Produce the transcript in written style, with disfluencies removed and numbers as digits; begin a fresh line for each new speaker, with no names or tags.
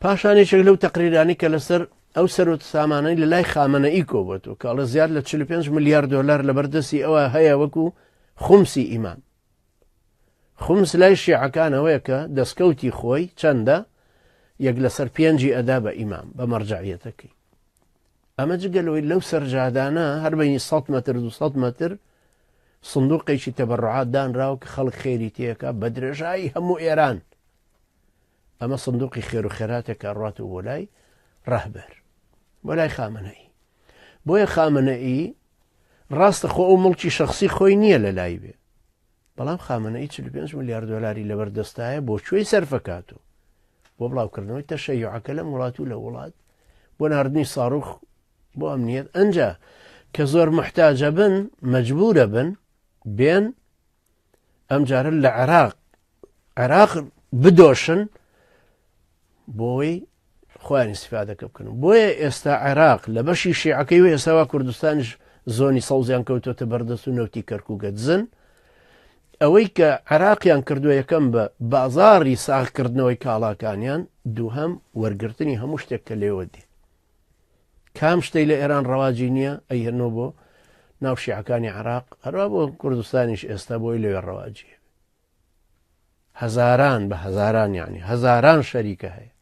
پاشان یەکێک لەو تەقریرانی کە لەسەر ئەو سەرۆت سامانەی لە لای خامەنەئی کۆبووەوە کە ئەڵێ زیاد لە 45 ملیار دۆلار لەبەر دەستی ئەوە هەیە وەکو خومسی ئیمام. خومس لای شیعەکان ئەوەیە کە دەستکەوتی خۆی چەندە یەک لەسەر پێنجی ئەدا بە ئیمام بە مەرجەعیەتەکەی. ئەمە جگە لەوەی لەو سەرجادانە هەر بینی 100 مەتر 200 مەتر سندوقێکی تەبەڕعات دانراوە کە خەڵک خێری تێکا بە درێژایی هەموو ئێران. ئەمە سندوقی خێر و خێراتێکە ئەڕواتەوە بۆ لای ڕەهبەر بۆ لای خامنەئی. بۆیە خامنەئی ڕاستە خۆ ئەو مڵکی شخصی خۆی نییە لە لای بێ، بەڵام خامنەئی 45 ملیار دۆلاری لەبەر دەستایە بۆ کوێی سەرفەکاتەوە؟ بۆ بڵاوکردنەوەی تەشەیوعەکە لەم وڵات و لە وڵات، بۆ ناردنی ساروخ بۆ ئەمنیەت. ئەنجا کە زۆر محتاجە بن مەجبورە بن بێن ئەم جارە لە عێراق عێراق بدۆشن بۆی خۆیان ئیسفادەکە بکەن. بۆیە ئێستا عێراق لە بەشی شیعەکەی و ئێستاوا کوردستانیش زۆنی سەوزیان کەوتۆتە بەردەست و نەوتی کەرکووکە دزن. ئەوەی کە عێراقیان کردووە یەکەم بە بازاری ساغکردنەوەی کاڵاکانیان، دووهەم وەرگرتنی هەموو شتێک کە لێوە دێ. کام شتەی لە ئێران ڕەواجی نییە ئەیهێنەوە بۆ ناو شیعەکانی عێراق، هەروە بۆ کوردستانیش ئێستا بۆی لەوێ ڕەواجی هەبێ. هەزاران بە هەزاران یعنی هەزاران شەریکە هەیە.